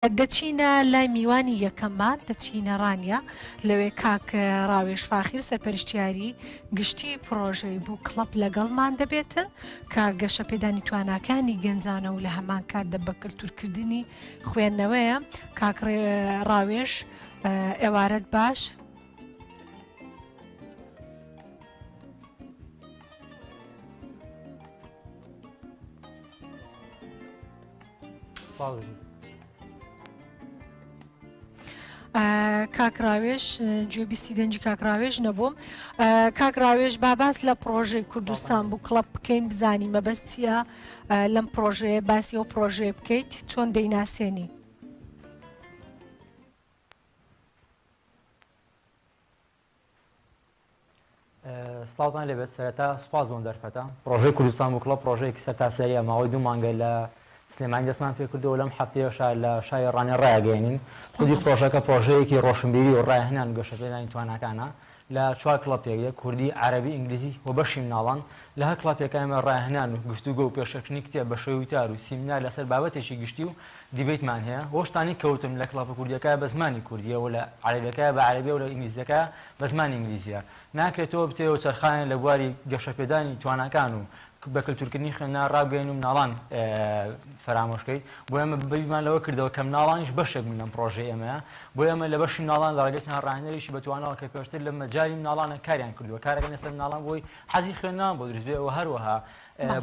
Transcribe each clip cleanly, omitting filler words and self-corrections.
دەچینە لای میوانی یەکەممان، دەچینە ڕانیە، لەوێ کاک ڕاوێژ فاخیر سەرپەرشتیاری گشتی پڕۆژەی Book Club لەگەڵمان دەبێتن کە گەشەپێدانی تواناکانی گەنجانە و لە هەمان کاتدا بە کەلتورکردنی خوێندنەوەیە. کاک ڕاوێژ ئێوارەت باش. کاک ڕاوێژ گوێبیستی دەنگی کاک ڕاوێژ نەبووم کاک ڕاوێژ با باس لە پڕۆژەی کوردستان Book Club بکەین بزانی مەبەست چییە لەم پڕۆژەیە باسی ئەو پڕۆژەیە بکەیت چۆن دەیناسێنی؟ سڵاوتان لێبێت سەرەتا سوپاس بۆم دەرفەتە پڕۆژەی کوردستان Book Club پڕۆژەیەکی سەرتاسەریە ماوەی دوو مانگە لە سلێمانی دەستمان پێکردەوە لەم هەفتەیەشا لە شاری ڕانیە ڕایەگەیەنین خودی پڕۆژەکە پڕۆژەیەکی ڕۆشنبیری و ڕاهێنان و گەشەپێدانی تواناکانە لە چوار کڵەب پێکدێت کوردی عەرەبی ئینگلیزی و بەشی مناڵان لە هەر کڵەپێکا ئێمە ڕاهێنان و گفتوگۆ و پێشکەشکردنی کتێب بە شێوەی وتار و سیمینار لەسەر بابەتێکی گشتی و دیبەیتمان هەیە وەو شتانەی کەوتم لە کڵەپە کوردیەکە بە زمانی کوردیە و لە عەرەبیەکە بە عەرەبیە و لە ئینگلیزیەکە بە زمانی ئینگلیزیە ناکرێت تۆ بتەوێ وەچەرخانێ لە بواری گەشەپێدانی تواناکان و بە کلتورکردنی خوێندنە ڕابگەین و مناڵان فەرامۆش کەیت بۆیە ئێمە بیرمان لەوە کردەوە کە مناڵانیش بەشێک بوون لەم پڕۆژەی ئێمەیە بۆیە ئێمە لە بەشی مناڵان لە ڕێگەی چەند ڕاهێنەرێکی بەتواناوە کە پێشتر لە مەجالی مناڵانە کاریان کردووە کارەکەن لەسەر مناڵان بۆی حەزی خوێندنەوەیان بۆ دروست بێ و هەروەها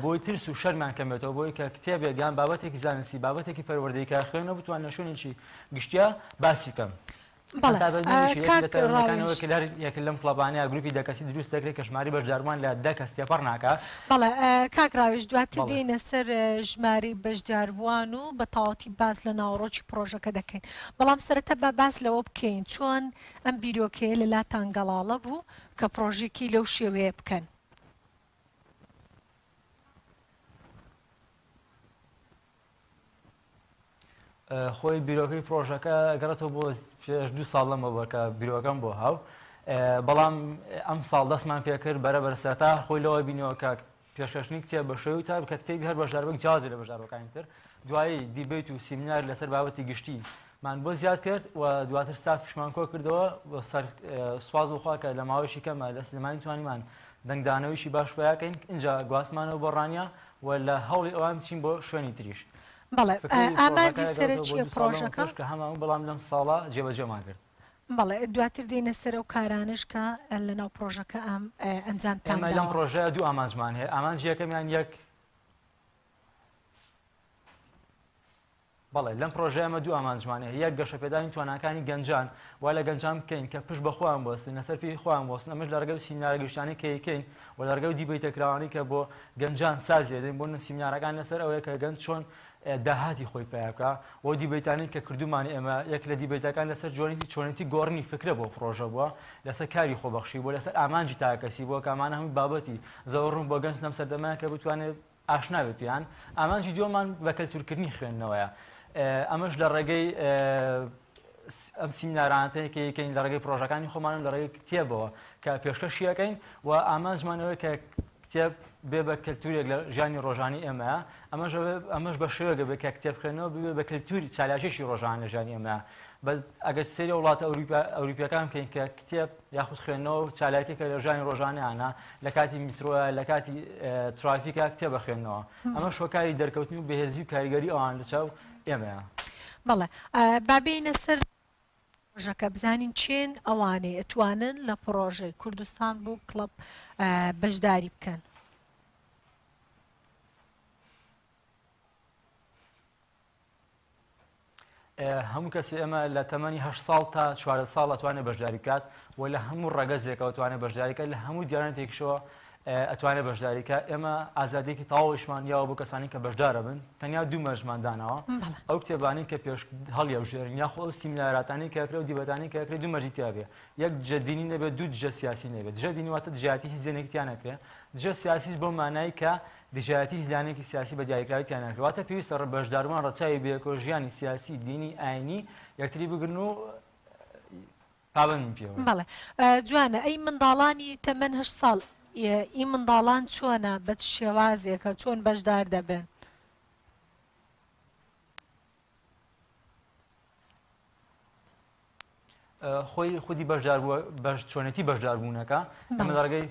بۆی ترس و شەرمیان کەم بێتەوە بۆی کە کتێبێک یان بابەتێکی زانستی بابەتێکی پەروەردەیی کە خوێنەوە بتوانن لە شوێنێکی گشتیا باسی بکەن. بەڵێ تایبەتمەندیشی یەک کاک لە تایبەتمەندەکان ڕاوێژ. ئەوەیە کە لە هەر یەک لەم کڵەبانەیا گروپی دە کەسی دروست دەکرێت کە ژمارەی بەشداربووان لە دە کەس تێپەڕ ناکا. بەڵێ کاک ڕاوێژ دواتر بەڵێ. دێینە سەر ژمارەی بەشداربووان و بە تەواوەتی باس لە ناوەڕۆکی پڕۆژەکە دەکەین بەڵام سەرەتا با باس لەوە بکەین چۆن ئەم بیرۆکەیە لە لاتان گەڵاڵە بوو کە پڕۆژەیەکی لەو شێوەیە بکەن؟ خۆی بیرۆکەی پرۆژەکە گەڕێتەوە بۆ پێش دوو ساڵ لەمەوبەر کە بیرۆکەم بۆ هاو بەڵام ئەم ساڵ دەستمان پێکرد بەرە بەرە سەرەتا خۆی لەوە بینەوە کە پێشکەشنی کتێب بە شێوەی وتار کە کتێبی هەر بەشداربووێک جیاواز بێت لە بەشداربووەکانی تر دوایی دیبەیت و سیمینار لەسەر بابەتی گشتی مان بۆ زیاد کرد و دواتر ستافیشمان کۆ کردەوە و سەر سوپاس بۆ خوا کە لە ماوەیەکی کەمە لە سلێمانی توانیمان دەنگدانەوەیشی باش پیا کەین ئینجا گواستمانەوە بۆ ڕانیە و لە هەوڵی ئەوان بچین بۆ شوێنی تریش. بەڵێ فکرەی ئامانجی پڕۆژەکە گەڕێتەوە بۆ سەرەکییە دوو ساڵ لەمەو پڕۆژەکە؟ پێش کە هەمان بوو بەڵام لەم ساڵە جێبەجێمان کرد. بەڵێ دواتر دێینە سەر ئەو کارانەش کە لەناو پڕۆژەکە ئەنجامتان ئێمە لەم داوە. پڕۆژەیە دوو ئامانجمان هەیە ئامانجی یەکەمیان یەک بەڵێ، لەم پڕۆژەیە ئێمە دوو ئامانجمان هەیە، یەک گەشەپێدانی تواناکانی گەنجان، وا لە گەنجان بکەین کە پشت بە خۆیان بوەستن، لەسەر پێی خۆیان بوەستن، ئەمەش لە ڕێگەی ئەو سیمینارە گشتیانەی کە ئەیکەین و لە ڕێگەی ئەو دیبەیتە کراوانەی کە بۆ گەنجان سازی ئەدەین، بۆ نموونە سیمینارەکان لەسەر ئەوەیە کە گەنج چۆن داهاتی خۆی پەیا بکا و ئەو دیبەیتانەی کە کردوومانە ئێمە یەک لە دیبەیتەکان لەسەر جۆنیتی چۆنێتی گۆڕینی فکرە بۆ پڕۆژە بووە، لەسەر کاری خۆبەخشی بووە، لەسەر ئامانجی تاکەکەسی بووە، کە ئەمانە هەمووی بابەتی زۆر ڕوون بۆ گەنج لەم سەردەمەیە کە بتوانێت ئاشنا بێت پێیان، ئامانجی دووەممان بە کەلتوورکردنی خوێندنەوەیە، ئەمەش لە ڕێگەی ئەم سیمینارانەی کە یەکەین لە ڕێگەی پرۆژەکانی خۆمان و لە ڕێگەی کتێبەوە کە پێشکەشی ئەکەین و ئامانجمان ئەوەیە کە کتێب بێ بە کەلتورێک لە ژیانی ڕۆژانی ئێمە ئەمەش ئەمەش بە شێوەیەک بێت کە کتێب خوێندنەوە ببێ بە کەلتوری چالاکیی ڕۆژانە لە ژیانی ئێمە بەس ئەگەر سەیری وڵاتە ئەوروپیەکان بکەین کە کتێب یاخود خوێندنەوە و چالاکیەکە لە ژیانی ڕۆژانەیانە لە کاتی میترۆیە لە کاتی ترافیکا کتێب ئەخوێننەوە ئەمەش هۆکاری دەرکەوتن و بەهێزی و کاریگەری ئەوان لە چاو ئێمەیە. بەڵێ با بێینە سەر پڕۆژەکە بزانین کێن ئەوانەی ئەتوانن لە پڕۆژەی کوردستان Book Club بەشداری بکەن. هەموو کەسێ ئێمە لە تەمەنی هەشت ساڵ تا 14 ساڵ ئەتوانێت بەشداری بکات و لە هەموو ڕەگەزێکەوە توانێت بەشداری کات لە هەموو دیانەتێکیشەوە ئەتوانێت بەشداری کات ئێمە ئازادیەکی تەواویشمان یاوە بۆ کەسانی کە بەشدارە بن تەنیا دوو مەرجمان داناوە ئەو کتێبانەی کە پێش هەڵیەبژێرن یاخۆ ئەو سیمیناراتانەی کە ئەکرێ و دیبەتانەی کە ئەکرێ دوو مەرجی تیا بێ یەک دژە دینی نەبێت دوو دژە سیاسی نەبێت دژە دینی واتە دژایەتی هیچ دینێکی تیا نەکرێ دژە سیاسیش بەو مانای کە دژایەتی هیچ لایەنێکی سیاسی بە دیاریکراوی تیا ناکرێت، واتە پێویستە بەشداربووان ڕەچاوی بەیەکەوە ژیانی سیاسی، دینی، ئاینی یەکتری بگرن و پابەند بن پێوەی. بەڵێ جوانە، ئەی منداڵانی تەمەن هەشت ساڵ ئی منداڵان چۆنە بە چ شێوازێکە چۆن بەشدار دەبن؟ خۆی خودی بەشداربووە بەش چۆنێتی بەشداربوونەکە ئەمە لە ڕێگەی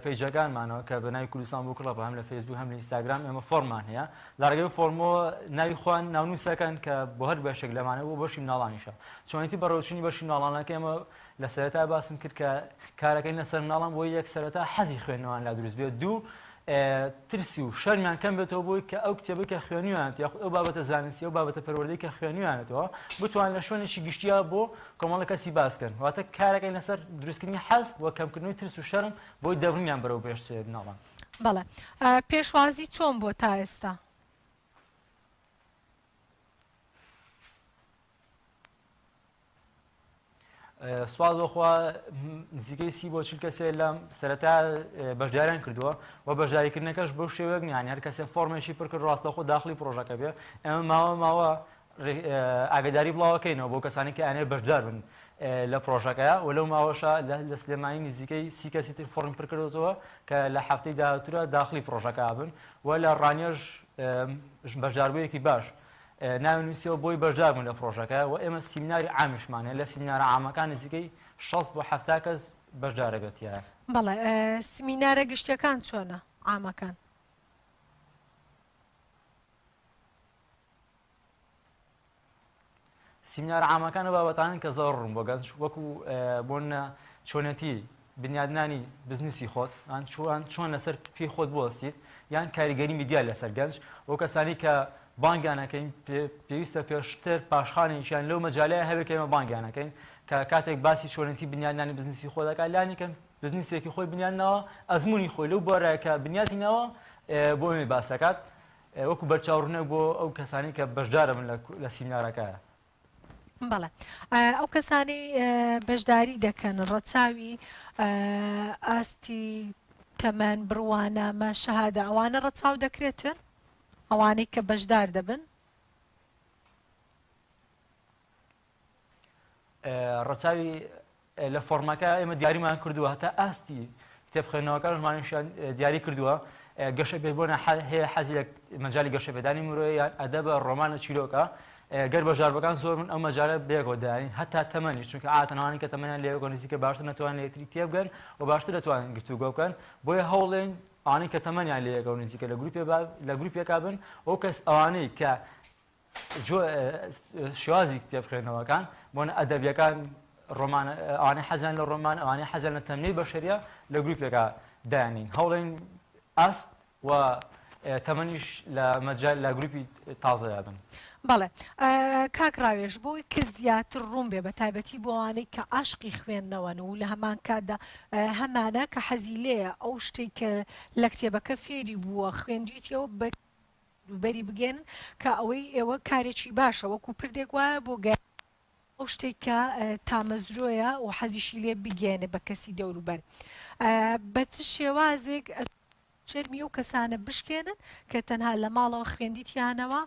پەیجەکانمانەوە کە بە ناوی کوردستان Book Club هەم لە فەیسبوک هەم لە ئینستاگرام ئێمە فۆرمان هەیە لە ڕێگەی فۆرمەوە ناوی خۆیان ناونووسەکەن کە بۆ هەر بەشێک لەمانە بۆ بەشی مناڵانیشە چۆنێتی بەڕێوەچوونی بەشی مناڵانەکە ئێمە لە سەرەتا باسم کرد کە کارەکەین لەسەر مناڵان بۆی یەک سەرەتا حەزی خوێندنەوەیان لا دروست بێت دوو ترسی و شەرمیان کەم بێتەوە بۆی کە ئەو کتێبەی کە خوێنیانەت یاخود ئەو بابەتە زانستی ئەو بابەتە پەروەردەی کە خوێنیانەتەوە بتوان لە شوێنێکی گشتیا بۆ کۆمەڵە کەسی باسکەن واتە کارەکەین لەسەر دروستکردنی حەز و کەمکردنەوەی ترس و شەرم بۆی دەبرنیان بەرەو پێش مناڵان. بەڵێ پێشوازی چۆن بووە تا ئێستا؟ سوپاس بۆ خوا نزیکەی سی بۆ چل کەسێ لە سەرەتا بەشداریان کردووە و بەشداریکردنەکەش بەو شێوەیەک نییە هەر کەسێ فۆرمێکی پڕ کرد ڕاستەوخۆ داخلی پرۆژەکە بێ ئێمە ماوە ماوە ئاگداری بڵاوەکەینەوە بۆ کەسانی کە ئەنێ بەشدار بن لە پرۆژەکەیە و لەو ماوەشە لە سلێمانی نزیکەی سی کەسی تر فۆرم پڕ کردوەوە کە لە هەفتەی داهاتوورە داخلی پرۆژەکە بن و لە ڕانیەش بەشداربوویەکی باش ناوی نووسیەوە بۆی بەشدار بوون لە پڕۆژەکە و ئێمە سیمیناری عامیشمان هەیە لە سیمینارە عامەکان نزیکەی 60 بۆ 70 کەس بەشدارە بێت تیایا. بەڵێ سمینارە گشتیەکان چۆنە عامەکان؟ سیمینارە عامەکان ئەو بابەتانەن کە زەڕوورن بۆ گەنج وەکو بۆنە چۆنێتی بنیادنانی بزنسی خۆت یان چۆن چۆن لەسەر پێی خۆت بوەستیت یان کاریگەری میدیا لەسەر گەنج و کەسانی کە بانگیان ئەکەین پێویستە پێشتر پاشخانێکیان لەو مەجالەیە هەبێت کە ئێمە بانگیان ئەکەین کە کاتێک باسی چۆنێتی بنیادنانی بزنسی خۆ دەکات لانی کەم بزنسێکی خۆی بنیاد ناوە ئەزمموی خۆی لەو بوارە کە بنیاتی ناوە بۆ ئێمە باسەکات وەکو بەرچاوڕوونێک بۆ ئەو کەسانی کە بەشدارە بن لە سیمینارەکە. بەڵێ ئەو کەسانەی بەشداری دەکەن ڕەچاوی ئاستی تەمەن بڕوانامە شەهادە ئەوانە ڕەچاو دەکرێتن ئەوانەی کە بەشدار دەبن؟ ڕەچاوی لە فۆڕمەکە ئێمە دیاریمان کردووە هەتا ئاستی کتێب خوێندنەوەکان ژمارەشیان دیاری کردووە گەشە پێ بۆنە هەیە حەزی لە مەجای گەشەپێدانی مرۆیە یان ئەدەبە ڕۆمانە چیرۆکە گەر بەشداربەکان زۆر من ئەو مەجالە بێگۆ داین هەتا تەمەنی چونکە ئاتەنەوانی کە تەمەنیان لێگۆ نزیکە باشتر نەتوان لە یەکتری تێبگەن و باشتر دەتوانن گفتوگۆ بکەن بۆیە هەوڵێن ئەوانەی کە تەمەنیان لەیەکە و نزیکە لە گروپێ لە گروپێکا بن ئەو کەس ئەوانەی کە شێوازی کتێب خوێندنەوەکان بۆنە ئەدەبیەکان ڕۆمان ئەوانەی حەزیان لە ڕۆمان ئەوانەی حەزیان لە تەنمیەی بەشەریە لە گروپێکا دایانین هەوڵێن ئاست و تەمەنیش لە مەجال لە گروپی تازەیا بن. بەڵێ کاک ڕاوێژ بۆی کە زیاتر ڕوون بێ بە تایبەتی بۆ ئەوانەی کە عاشقی خوێندنەوەن و لە هەمان کاتدا هەمانە کە حەزی لێیە ئەو شتەی کە لە کتێبەکە فێری بووە خوێندویتیەوە بە بەری بگەێنن کە ئەوەی ئێوە کارێکی باشە وەکو پردێک وایە بۆ گە ئەو شتێک کە تامەزرۆیە و حەزیشی لێ بگەێنێ بە کەسی دەوروبەر بە چ شێوازێک شەرمی ئەو کەسانە بشکێنن کە تەنها لە ماڵەوە خوێندیتیانەوە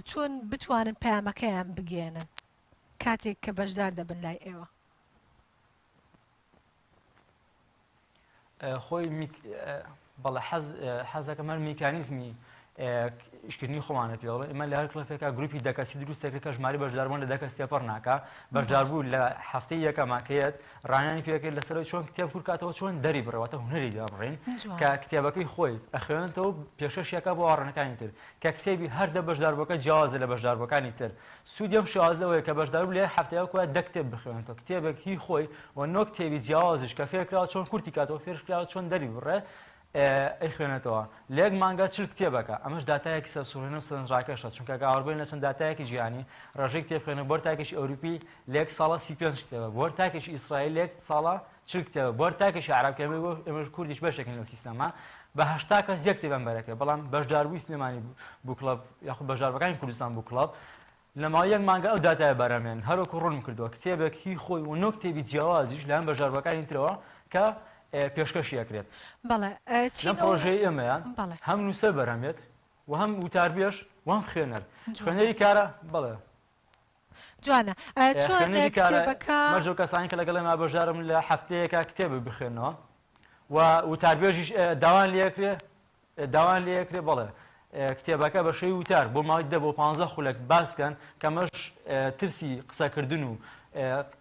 چۆن بتوانن پەیامەکەیان بگەێنن کاتێک کە بەشدار دەبن لای ئێوە؟ خۆی بەڵێ حەز حەزەکەم هەر میکانیزمی ئیشکردنی خۆمانە پێ بڵێم ئێمە لە هەر کڵەپێکا گروپی دە کەسی دروست دەکرێت کە ژمارەی بەشداربوون لە دە کەس تێپەڕ ناکا بەشداربوو لە هەفتەی یەکەما کە یەت ڕانانی پێکرد لەسەرەوەی چۆن کتێب کورکاتەوە چۆن دەری بڕێ واتە هونەری دەربڕین کە کتێبەکەی خۆی ئەخوێنێتەوە پێشکەشیەکە بۆ ئاڕەنەکانی تر کە کتێبی هەر دە بەشداربووەکە جیاوازە لە بەشداربووەکانی تر سوودی ئەم شێوازە ئەوەیە کە بەشداربوو لە یەک هەفتەیا کۆیا دە کتێب بخوێنێتەوە، کتێبێک هی خۆی و نۆ کتێبی جیاوازیش کە فێرکراوە چۆن کورتی کاتەوە، فێرکراوە چۆن دەری ببڕێ ئەیخوێنێتەوە. لە یەک مانگا 40 کتێبەکە، ئەمەش داتایەکی سەرسوڕهێنەر و سەرنجڕاکێشە، چونکە گەر ئاوڕبەین لە چەند داتایەکی جیهانی، ڕێژەی کتێب خوێندنەوە بۆ هەر تاکێکی ئەوروپی لە یەک ساڵا 35 کتێبە، بۆ هەر تاکێکی ئیسرائیل لە یەک ساڵا 40 کتێبە، بۆ هەر تاکێکی عەرەب کە ئێمەش کوردیش بەشێکین لەو سیستەمە، بە 80 کەس یەک کتێبیان بەرەکرێت، بەڵام بەشداربووی سلێمانی Book Club یاخود بەشداربووەکانی کوردستان Book Club لە ماوەی یەک مانگا ئەو داتایە بەرهەمێن، هەروەکو ڕوونم کردەوە کتێبێک هی خۆی و نۆ کتێبی جیاوازیش لایەن بەشداربووەکانی ترەوە کە پێشکەشی ئەکرێت. بەڵێ چین لەم ئەو پڕۆژەیەی ئێمەیان بەڵێ. هەم نووسەر بەرهەمێت و هەم وتاربێژ و هەم خوێنەر. جوانە. خوێنەری کارە بەڵێ. جوانە چۆن خوێنەری کارە کتێبەکە. مەرجە و کەسانی کە لەگەڵ ئێمە بەشدارن لە هەفتەیەکا کتێبێک بخوێننەوە و وتاربێژیش داوایان لێ ئەکرێ داوایان لێ ئەکرێ بەڵێ. کتێبەکە بە شێوەی وتار بۆ ماوەی دە بۆ پانزە خولەک باس کەن کە ئەمەش ترسی قسەکردن و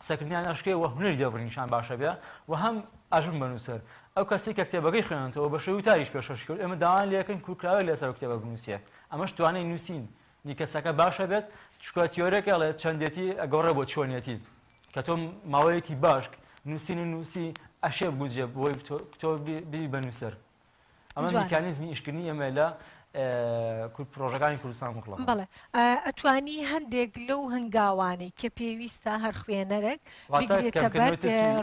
قسەکردنیان ئەشکێ و هونەری دەربڕینیشان باشە بێ و هەم ئەژم بە نووسەر ئەو کەسەی کە کتێبەکەی خوێنێتەوە بە شێوەی وتاریش پێشکەشی کرد ئێمە داوایان لێ ئەکەین کورتکراوێک لەسەر ئەو کتێبە بنووسێ ئەمەش توانای نووسین نی کەسەکە باشە بێت چونکە تیۆرێک ئەڵێ چەندێتی ئەگۆڕێ بۆ چۆنیەتی کە تۆ ماوەیەکی باش نووسین و نووسی ئەشێ بگونجێ بۆی تۆ بی بە نووسەر ئەمە میکانیزمی ئیشکردنی ئێمە لە پرۆژەکانی کوردستان مخڵە بەڵێ ئەتوانی هەندێک لەو هەنگاوانەی کە پێویستە هەر خوێنەرێک بگرێتە بەر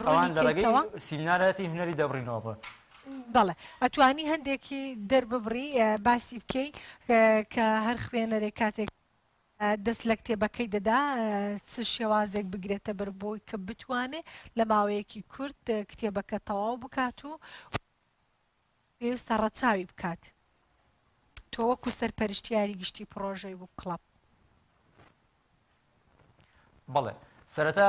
ئەوان لە ڕێگەی سیمینارەتی هونەری دەبڕینەوە بە بەڵێ ئەتوانی هەندێکی دەرببڕی باسی بکەی کە هەر خوێنەرێک کاتێک دەست لە کتێبەکەی دەدا چ شێوازێک بگرێتە بەر بۆی کە بتوانێ لە ماوەیەکی کورت کتێبەکە تەواو بکات و پێویستە ڕەچاوی بکات تۆ وەکو سەرپەرشتیاری گشتی پڕۆژەی بوک کڵەب. بەڵێ سەرەتا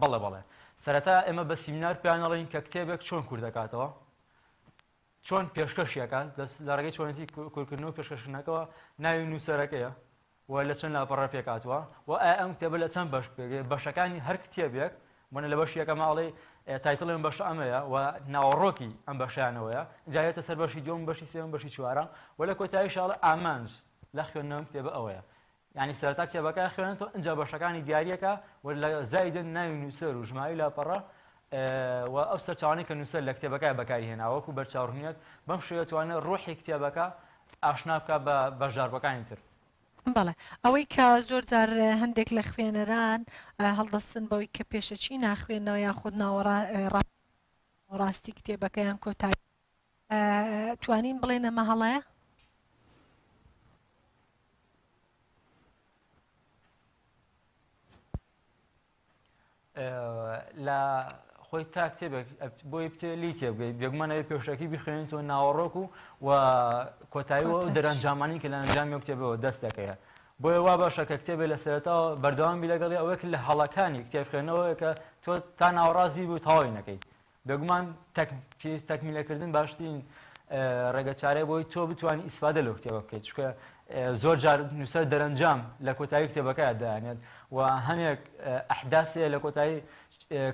بەڵێ بەڵێ سەرەتا ئێمە بە سیمینار پێیان ئەڵێین کە کتێبێک چۆن کورت دەکاتەوە چۆن پێشکەشی ئەکات لە ڕێگەی چۆنێتی کورتکردنەوە پێشکەشکردنەکەوە ناوی نووسەرەکەیە و لە چەند لاپەڕە پێکهاتووە و ئایا ئەم کتێبە لە چەند بەش پێک بەشەکانی هەر کتێبێک بۆنە لە بەشی یەکەم ئەڵێ title ی ئەم بەشە ئەمەیە و ناوەڕۆکی ئەم بەشیانەوەیە جا یەتە سەر بەشی دووەم بەشی سێم بەشی چوارەم و لە کۆتاییش ئەڵێ ئامانج لە خوێندنەوەم کتێبە ئەوەیە یانی سەرەتا کتێبەکە خوێنێتەوە ئینجا بەشەکانی دیاریەکە و لە زایدن ناوی نووسەر و ژمارەی لاپەڕە و ئەو سەرچاوانەی کە نووسەر لە کتێبەکە بەکاری هێناوە وەکو بەرچاوڕوونیەک بەم شێوەیە توانێت ڕۆحی کتێبەکە ئاشنا بکات بە بەشداربووەکانی تر. بەڵێ ئەوەی کە زۆر جار هەندێک لە خوێنەران هەڵدەستن بەوەی کە پێشەکی ناخوێنەوە یاخود ناوەڕاستی کتێبەکە یان کۆتایی توانین بڵێن ئەمە هەڵەیە؟ لە خۆی تا کتێبێک بۆی بتێ لی تێبگەیت بێگومان ئەوێ پێشەکی بخوێنیتەوە ناوەڕۆک و و کۆتایی و دەرەنجامانی کە لە ئەنجامی ئەو کتێبەوە دەست دەکەوێت بۆیە وا باشە کە کتێبێ لە سەرەتاوە بەردەوام بی لەگەڵی ئەوەیە لە هەڵەکانی کتێب خوێندنەوەیە کە تۆ تا ناوەڕاست بی و تەواوی نەکەیت بێگومان پێویست تەکمیلەکردن باشترین ڕێگە چارەیە بۆی تۆ بتوانی ئیسفادە لەو کتێبە بکەیت چونکە زۆر جار نووسەر دەرەنجام لە کۆتایی کتێبەکە دانێت و هەنێک ئەحداسەیە لە کۆتایی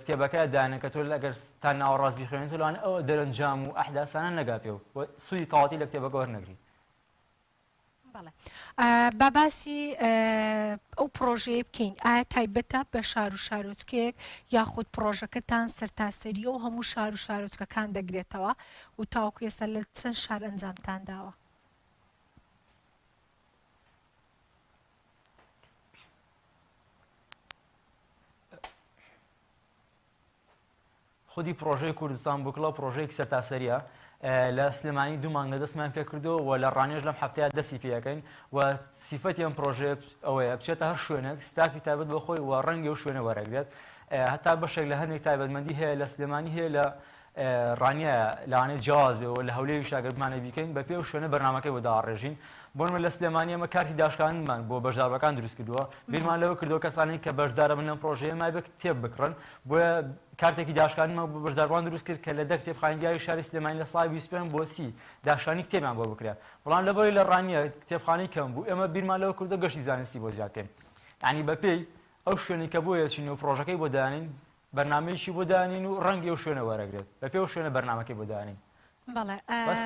کتێبەکە دانێت کە تۆ لەگەر تا ناوەڕاست بیخوێنیت لەوانەیە ئەو دەرەنجام و ئەحداسانە نەگا پێ و سوودی تەواوەتی لە کتێبەکە وەرنەگری. بەڵێ با باسی ئەو پڕۆژەیە بکەین ئایا تایبەتە بە شار و شارۆچکەیەک یاخود پڕۆژەکەتان سەرتاسەریە و هەموو شار و شارۆچکەکان دەگرێتەوە و تاوەکو ئێستا لە چەند شار ئەنجامتان داوە؟ خودی پڕۆژەی کوردستان بوک کڵەب پڕۆژەیەکی سەرتاسەرییە، لە سلێمانی دوو مانگە دەستمان پێکردووە و لە ڕانیەش لەم هەفتەیە دەستی پێ ئەکەین و سیفەتی ئەم پڕۆژەیە ئەوەیە بچێتە هەر شوێنێک ستافی تایبەت بە خۆی و ڕەنگی ئەو شوێنە وەرەگرێت هەتا بەشێک لە هەندێک تایبەتمەندی هەیە لە سلێمانی هەیە لە ڕانیە لەوانەیە جیاواز بێ و لە هەولێریش ئەگەر بمانەوێت بیکەین بە پێی ئەو شوێنە بەرنامەکەی بۆ داڕێژین بۆ نمونە لە سلێمانی ئێمە کارتی داشکاندنمان بۆ بەشداربەکان دروست کردووە بیرمان لەوە کردەوە کەسانێک کە بەشدارە بن لەم پرۆژەیە مابێ کتێب بکڕن بۆیە کارتێکی داشکاندنمان بۆ بەشداربووان دروست کرد کە لە دە کتێبخانەی دیاری شاری سلێمانی لە سای 25 بۆ 30 داشکانی کتێبیان بۆ بکرێت بەڵام لەبەرەی لە ڕانیە کتێبخانەی کەم بوو ئێمە بیرمان لەوە کردەوە گەشتی زانستی بۆ زیاد کەین یعنی بەپێی ئەو شوێنی کە بۆ یەچین و پرۆژەکەی بۆ دانین بەرنامەیەکی بۆ دانین و ڕەنگی ئەو شوێنە وەرەگرێت بەپێی ئەو شوێنە بەرنامەکەی بۆ دانین. بەڵێ. بەس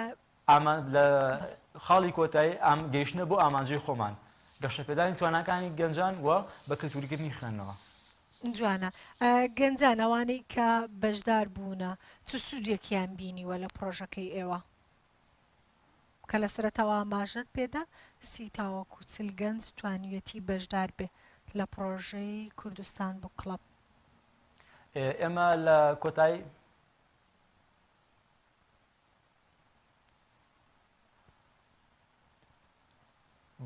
ئاما لە خاڵی کۆتایی ئام گەیشتنە بۆ ئامانجەی خۆمان گەشەپێدانی تواناکانی گەنجان و بە کلتوریکردنی خوێندنەوە. جوانە. گەنجان ئەوانەی کە بەشدار بوونە چ سوودێکیان بینیوە لە پڕۆژەکەی ئێوە؟ کە لە سەرەتاوە ئاماژەت پێدا 30 تاوەکو 40 گەنج توانیویەتی بەشدار بێ لە پڕۆژەی کوردستان بوک کڵەب. ئێمە لە کۆتایی.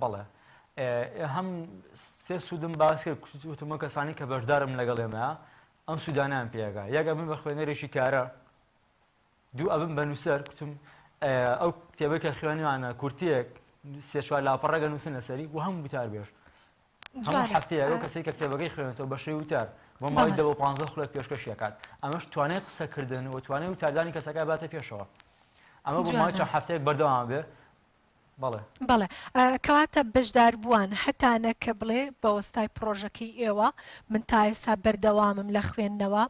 بەڵێ هەم سێ سوودم باس کرد وتم ئەو کەسانی کە بەشدارم لەگەڵ ئێمە ئەم سوودانیان پێگا یەک ئەبن بە خوێنەرێکی کارە دوو ئەبم بە نووسەر کوتم ئەو کتێبەی کە خوێنیانە کورتەیەک سێ چوار لاپەڕەگە نووسن لەسەری و هەم وتار بێژ هەموو هەفتەیەک ئەو کەسەی کە کتێبەکەی خوێنێتەوە بە شێوەی وتار بۆ ماوەی دە بۆ پانزە خولەک پێشکەشی ئەکات ئەمەش توانای قسەکردن و توانای وتاردانی کەسەکە باتە پێشەوە. ئەمە بۆ ماوەی چەند هەفتەیەک بەردەوام بێ. بەڵێ. بەڵێ کەواتە بەشداربووان هەتانە کە بڵێ بە وەستای پڕۆژەکەی ئێوە من تا ئێستا بەردەوامم لە خوێندنەوە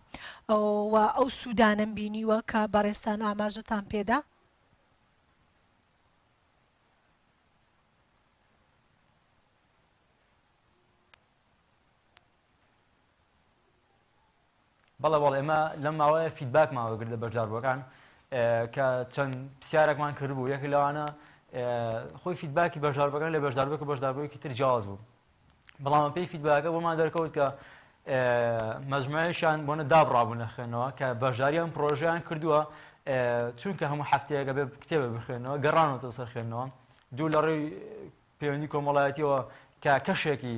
و ئەو سوودانەم بینیوە کە بەڕێزتان ئاماژەتان پێدا. بەڵێ بەڵێ ئێمە لەم ماوەیە feedback مان وەرگرت لە بەشداربووەکان کە چەند پرسیارێکمان کردبوو یەکێک لەوانە خۆی feedback ی بەشداربووەکان لە بەشداربووەک و بەشداربوویەکی تر جیاواز بوو بەڵام پێی feedback ەکە بۆمان دەرکەوت کە مەجموعەیەکیان بۆنە دابڕابوون لە خوێندنەوە کە بەشداریان پرۆژیان کردووە چونکە هەموو هەفتەیەکە بێ کتێبە بخوێنەوە گەڕانەوە سەر خوێندنەوە دوو لە ڕێی پەیوەندی کۆمەڵایەتیەوە کە کەشێکی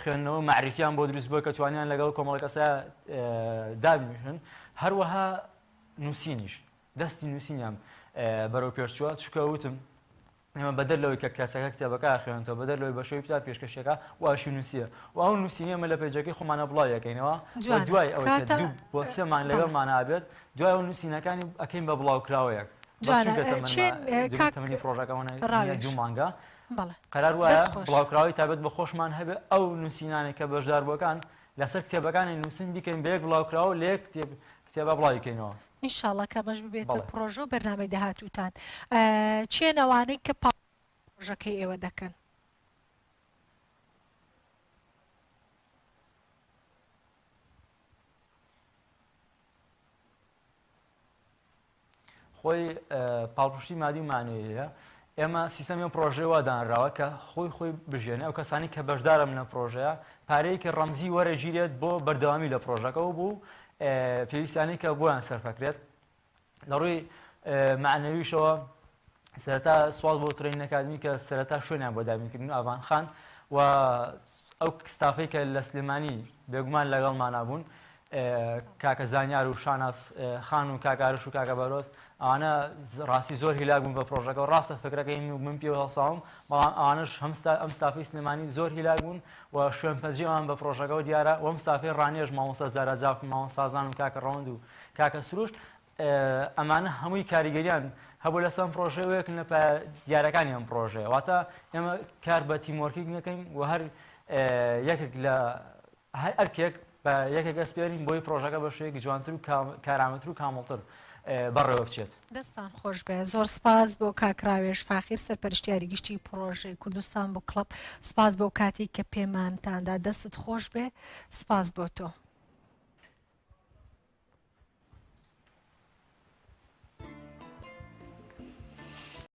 خوێندنەوە مەعریفیان بۆ دروست بووە کە توانیان لەگەڵ کۆمەڵە کەسە دابنیشن هەروەها نووسینیش دەستی نووسینیان بەرەو پێشچووە چکە وتم ئێمە بەدەر لەوەی کە کەسەکە کتێبەکە خوێنتەوە بەدەر لەوەی بە شێوەی پرسیار پێشکەشەکە واشی نووسیە و ئەو نووسینی ئێمە لە page ەکەی خۆمانە بڵاو یەکەینەوە دوای ئەوەی کە دوو بۆ سێ مانگ لەگەڵمانە بێت دوای ئەو نووسینەکانی ئەکەین بە بڵاوکراوەیەک جوانە چێن کاک تەمەنی پرۆژەکە ڕاوێژ دوو مانگە بەڵێ قەرار وایە دەست خۆش. بڵاوکراوەی تایبەت بە خۆشمان هەبێ ئەو نووسینانەی کە بەشداربووەکان لەسەر کتێبەکانی نووسین بیکەین بە یەک بڵاوکراوە لە یەک کتێب کتێبا بڵاوی کەینەوە. ئینشاڵڵا کە ئەمەش ببێتە بەڵێ. پڕۆژە و بەرنامەی داهاتووتان. کێن ئەوانەی کە پاڵپشتی پڕۆژەکەی ئێوە دەکەن؟ خۆی پاڵپشتی مادی و معنوی هەیە ئێمە سیستەمی ئەم پرۆژەیە وا دانراوە کە خۆی خۆی بژێنێ ئەو کەسانی کە بەشدارم لە پرۆژەیە پارەیەکی ڕەمزی وەرەگیرێت بۆ بەردەوامی لە پرۆژەکەەوە بوو پێویستیانی کە بۆیان سەرفەکرێت لە ڕووی معنەویشەوە سەرەتا سواز بۆ Training Academy کە سەرەتا شوێنیان بۆ دابینکردن ئاڤان خان و ئەو ستافەی کە لە سلێمانی بێگومان لەگەڵمانا بوون کاکە زانیار و شاناز خان و کاک ئارش و کاکە بەرۆز ئەوانە ڕاستی زۆر هیلاک بوون بە پرۆژەکە و ڕاستە فکرەکەی من من پێوە هەڵساوم بەڵام ئەوانش هەم ئەم ستافی سلێمانی زۆر هیلاک بوون و شوێن پەنجەی ئەوان بە پرۆژەکەەوە دیارە وەم ستافی ڕانێژ مامۆستا زارا جاف مامۆستا سازان و کاکە ڕەوەند و کاکە سروشت ئەمانە هەمووی کاریگەریان هەبوو لەسەر ئەم پرۆژەیە و یەکن لە پایە دیارەکانی ئەم پرۆژەیە واتە ئێمە کار بە teamwork ێک نەکەین و هەر یەکێک لە هەر ئەرکێک بە یەکێک ئەسپێرین بۆی پرۆژەکە بە شێوەیەکی جوانتر و کارامەتر و کامڵتر بەڕێوە بچێت. دەستان خۆش بێ زۆر سپاس بۆ کاک ڕاوێژ فاخیر سەرپەرشتیاری گشتی پڕۆژەی کوردستان Book Club سپاس بۆ کاتێک کە پێمانتاندا دەستت خۆش بێ سپاس بۆ تۆ.